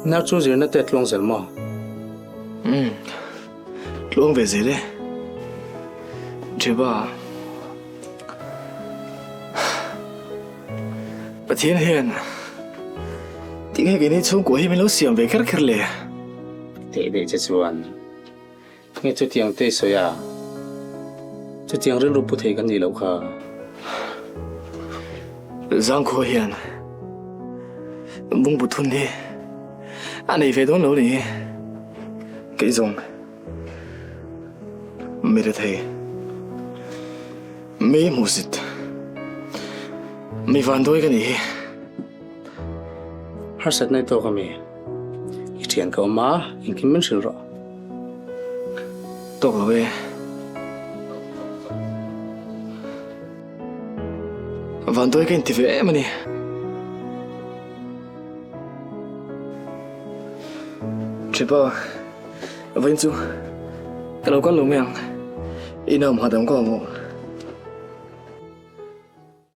Nau chu zirna te a tluang zel maw? Umm, tluang ve zel e. Ṭhipa, Pathian hian tinge keini chhungkua hi min lo siam ve kher kher le? Teh daih che chuan nge chutiang te i sawi a? Chutiang rilru pu thei kan nih loh kha. Zangkhua hian bungbu thun hi a nei ve dawn lo ni. Kei zawng mi rethei, mi hmuhsit, mi vanduai ka nih hi. Harsatna i tawk a mi? I thian ka awm a, engkim min hrilh rawh. Tawk lo e. Vanduai ka inti ve em a ni. Ṭhipa, vawiin chu ka lo kal lo mai ang. I nau hma dang ka awm aw.